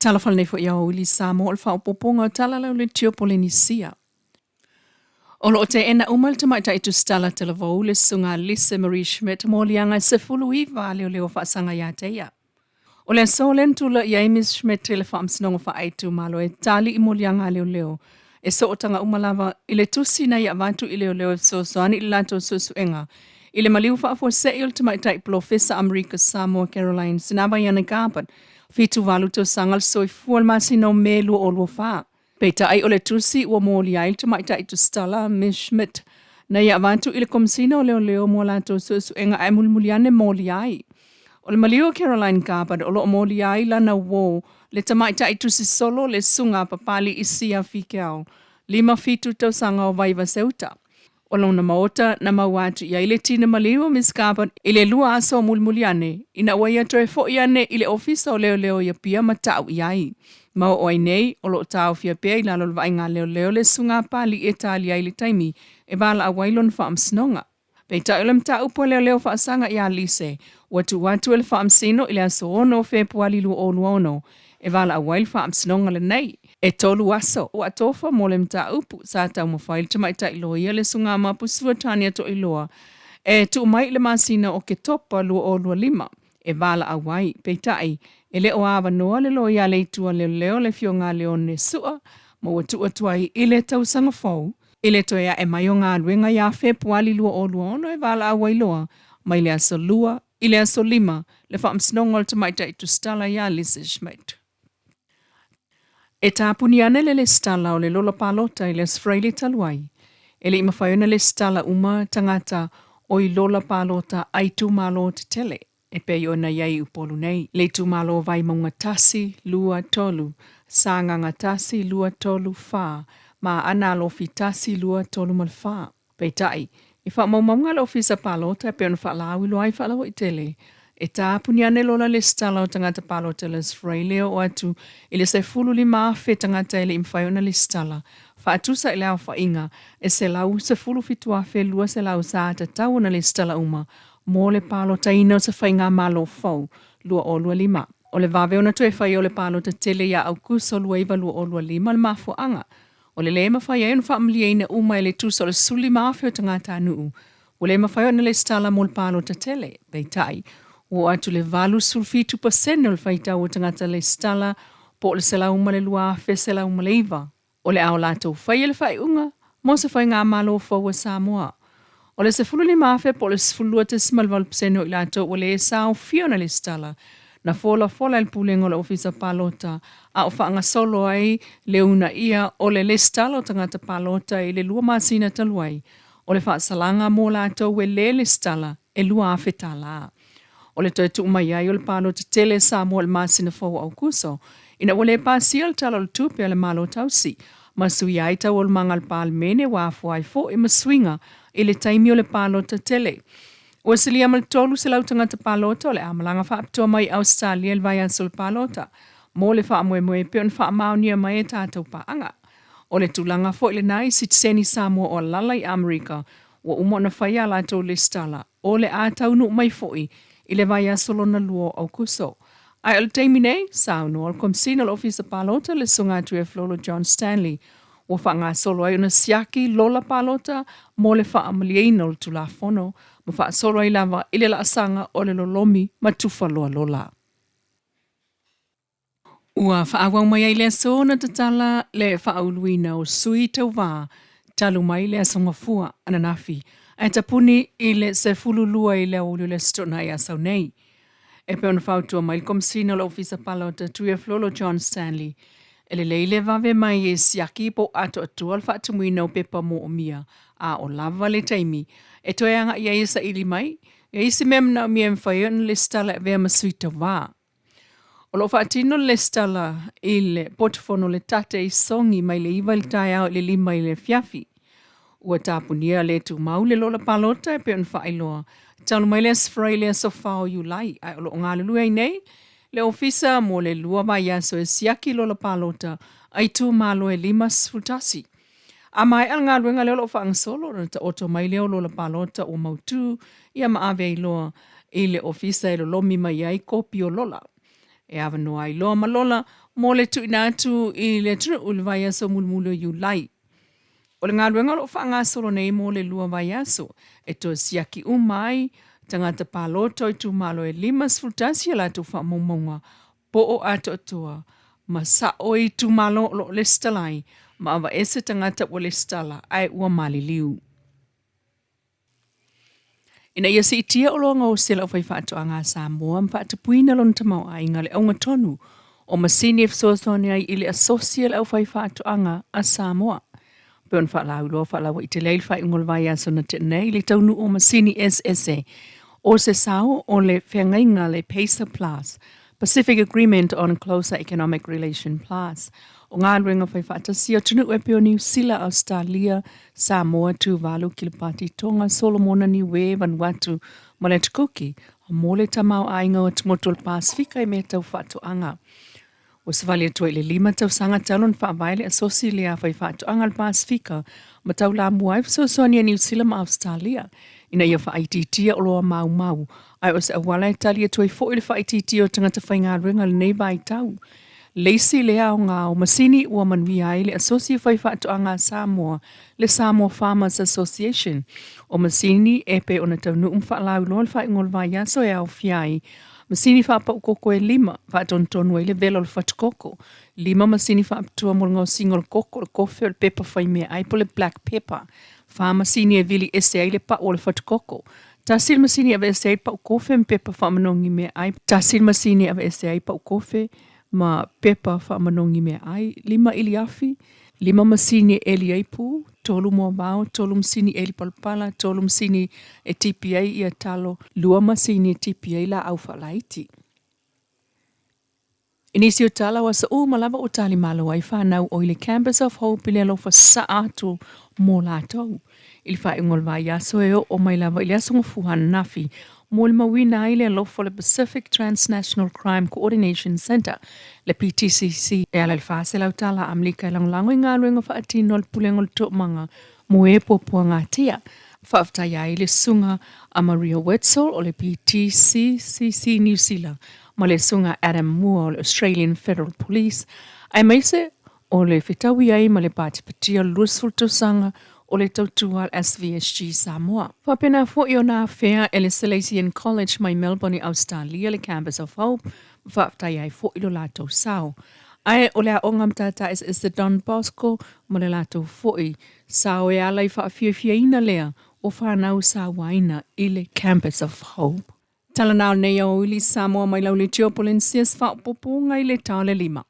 Talofa lenei foi aoauli Samoa o le faaopoopoga o tala lauleitio Polenisia. O lo o teena uma e le Tamaitai Tusitala Talavou le Susuga Lise Marie Schmidt moliaga e 19 a leoleo faasaga ia te ia. O le aso lea na tulai ai Ms Schmidt i le Faamasinoga Faaitumalo e tali i moliaga a leoleo e sootaga uma lava i le tusi na ia avatu i leoleo e fesoasoani i le latou suesuega i le maliu faafuasei o le tamaitai polofesa Amerika Samoa Caroline Sinavaiana Gabbard, 78 tausaga le soifua i le masina o Me 2024. Peitai o le tusi ua molia ai le tamaitai tusitala Ms Schmidt na ia avatu i le Komesina o Leoleo mo a latou suesuega ae mulimuli ane molia ai. O le maliu o Caroline Gabbard o lo o molia ai lana uō le tamaitai tusi solo le Susuga a Papali'i Sia Fikeao, 57 tausaga o Vaivase-uta. O lona maota na maua atu i ai le tino maliu o Miss Gabbard i le lua aso mulimuli ane ina ua ia toe foi ane i le Ofisa o Leoleo i Apia ma ta'u i ai. Ma oo ai nei, o lo o taofia pea i lalo o le vaaiga a leoleo le susuga a Papali'i e tali ai i le taimi e valaau ai lona faamasinoga. Peitai o le mataupu a leoleo faasaga iā Lise, ua tuu atu e le Faamasino i le aso 6 o Fepuali 2026 e valaau ai le faamasinoga lenei. E tolu aso ua tofa mo le mataupu sa taumafai le tamaitai loia le Susuga Mapusua Tania Toiloa e tuu mai i le masina o Oketopa 2025 e valaau ai. Peitai, e le o avanoa le loia a le Itu a Leoleo le Afioga a Leone Sua ma ua tuu atu ai i le tausaga fou i le toe ae mai o galuega ia Fepuali 2026 e valaau ai loa mai le aso 2 i le aso 5 le faamasinoga o le tamaitai tusitala iā Lisa Schmidt. E tapuni ane le lesitala o le lola palota i le Aso Faraile talu ai, e le i mafai ona lesitala uma tagata o i lola palota a itumalo tetele e pei ona i ai i Upolu nei. Le itumalo o Vaimauga 1, 2, 3, Sagaga 1, 2, 3, 4, ma Aana Alofi 1, 2, 3 ma le 4. Peitai, i faamaumauga a le Ofisa Palota e pei ona faalauiloa ai faalauaitele, e tapuni ane lola lesitala o tagata palota Les Fraile oo atu i le 15,000 tagata e le i mafai ona lesitala, faatusa i le aofaiga e 117,200 sa tatau ona lesitala uma mo le palotaina o se faigamalo fou 2025. O le vave ona toe faia o le palota tele ia Aokuso 29 2025 le mafuaaga O le lē mafai ai ona faamalieina uma e le tusa o le 15,000 o tagatanuu, ua le mafai ona lesitala mo le palota tele. Peitai, ua oo atu le 87% o le faitau o tagata lesitala po o le 102,109 o le a o latou faia le faaiuga mo se faigamalo fou a Samoa. O le 15,000 po o le 12.8% o i latou ua le saofia ona lesitala, na folafola e le Pulega o le Ofisa Palota a o faagasolo ai le uunaia o le lesitala o tagata palota i le lua masina talu ai, o le faasalaga mo latou e le lesitala e $2,000. O le toe tuu mai ai o le palota tele a Samoa i le masina fou o Aokuso, ina ua le pasia le Tala o le Tupe a le Malo Tausi, ma suia ai taualumaga a le Palemene ua afua ai foi ma suiga i le taimi o le palota tele. Ua silia ma le 300 tagata palota o le a malaga faapitoa mai i Ausetalia i le vaiaso o le palota mo le faamoemoe e pei ona faamaonia mai e tatou paaga. O le tulaga foi lena i sitiseni Samoa o alala i Amerika ua uma ona fai a latou lesitala o le a taunuu mai foi i le vaiaso lona lua o Aokuso. Ae o le taimi nei, saunoa le Komesina o le Ofisa Palota le Susuga Tuiaiflolo John Stanley, ua faagasolo ai ona siaki lola palota mo le faamalieina o le Tulafono ma faasolo ai lava i le laasaga o le lolomi ma tufa loa lola. Ua faaauau mai ai le aso na tatala le faauluina o sui tauva talu mai le Aso Gafua ananafi ae tapuni i le 12 i le aoauli o le Aso Toonai Asau nei. E pei ona fautua mai le Komesina o le Ofisa Palota Tuiaflolo John Stanley, e lelei le vave mai e siaki po o atoatoa le faatumuina o pepa moomia a o lava le taimi e toe agai ai e saili mai e isi mea manaomia e mafai ai ona lesitala e avea ma sui tauva. O lo o faatino le lesitala i le potufono o le Tate i Sogi mai le 9 i le taeao i le 5 i le afiafi. Ua tapunia le tumau le lola palota e pei ona faailoa talu mai le Aso Faraile i le aso 4 o Iulai ae o lo o galulue ai nei le ofisa mo le lua vaiaso e siaki lola palota a itumalo e 51. A maea le galuega lea o lo o faagasolo ona taoto mai lea o lola palota ua mautu ia ma ave ai loa i le ofisa e lolomi mai ai kopi o lola. E avanoa ai loa ma lola mo le tuuina atu i le atunuu i le vaiaso mulimuli o Iulai. O le galuega o lo o faagasolo nei mo le 2 vaiaso e toe siaki uma ai tagata palota o itumalo e 51 a latou faamaumauga po o atoatoa ma sa'o i itumalo o lo o lesitala ai ma aveese tagata ua lesitala ae ua maliliu. Ina ia siitia oloa gaosi a le aufaifaatoaga a Samoa ma faatupuina lona tamaoaiga le auga tonu o masini e fesoasoani ai i le asosi a le aufaifaatoaga a Samoa. E pei ona faalauiloa faalauaitele ai le faaiuga o le vaiaso na tea nei i le taunuu o masini eseese o se sao o le feagaiga le PACER Plus, Pacific Agreement on Closer Economic Relation Plus, o galuega fai faatasi a atunuu e pei o Niu Sila, Ausetalia, Samoa, Tuvalu, Kilipati, Tonga, Solomona, Niue, Vanuatu ma le Atu Kuki mo le tamaoaiga o atumotu o le Pasefika i mea tau faatoaga. Ua savali atu ai i le 5 tausaga talu ona faavae le Asosi lea Faifaatoaga a le Pasefika ma taulamua ai fesoasoani a Niu Sila ma Ausetalia ina ia faaitiitia oloa maumau, ae o se auala e tali atu ai foi le faaitiitia o tagata faigaluega i lenei vaitau. Le isi lea aoga o masini ua manuia ai le Asosi Faifaatoaga a Samoa, le Samoa Farmers Association. O masini e pei ona taunuu ma faalauiloa le faaiuga o le vaiaso e aofia ai Masini faapau koko e 5, faatonutonu ai le vela o le fatu koko. 5 masini faapitoa mo le gaosiga o le koko, o le kofe, o le pepa faimeaai po o le black pepper. 4 masini e vili ese ai le pau o le fatu koko. 1 le masini e aveese ai le pau kofe ma pepa faamanogi meaai. 1 le masini e aveese ai pau kofe ma pepa faamanogi meaai. 5 iliafi, 5 masini e eli ai pu, 3 moavao, 3 masini eli palapala, 3 masini e tipi ai ia talo, 2 masini e tipi ai laau faalaiti. I nisi o tala o aso uma lava ua talimalo ai fanau o i le Campus of Hope i le alofa sa'a atu mo latou. I le faaiuga o le vaiaso e oo mai lava i le Aso Gafua ananafi, molimauina ai le alofa o le Pacific Transnational Crime Coordination Centre, le PTCC, e ala i le $400 tala Amerika e lagolago i galuega faatino a le Pulega o le Toomaga mo e Puapuagatia. Faafetai ai le Susuga a Maria Wetzel o le PTCCC Niu Sila ma le Susuga Adam Moore o le Australian Federal Police, aemaise o le fetaui ai ma le patipatia o le 20 tausaga o le tautua a le SVSG Samoa. Faapena foi ona afea e le Salesian College mai Melbourne i Ausetalia le Campus of Hope ma faafetai ai foi lo latou sao. Ae o le aoga matata eseese Don Bosco ma le latou foi sao e ala i faafiafiaina lea o fanau sauaina i le Campus of Hope. Tala na o nei aoauli Samoa mai Laulitio Polensias faaopoopoga i le ta o le 5.